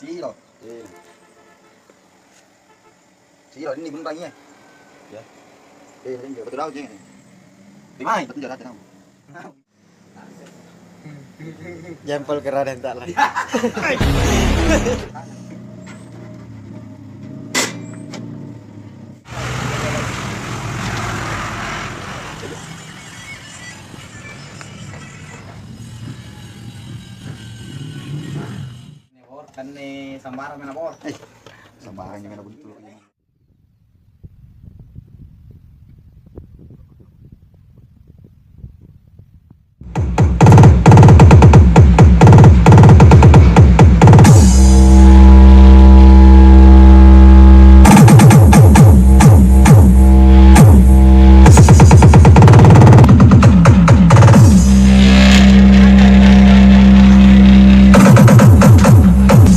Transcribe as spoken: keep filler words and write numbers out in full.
Silo. Eh. Silo, ini gunrang, iya. Ya. Eh, ini batu daun, Ceng. Di mana? Batu daun, daun. Jempol keraden tak lagi. Ini, Bor, kan nih sambarang mana, Bor? Eh, sambarang yang mana betul.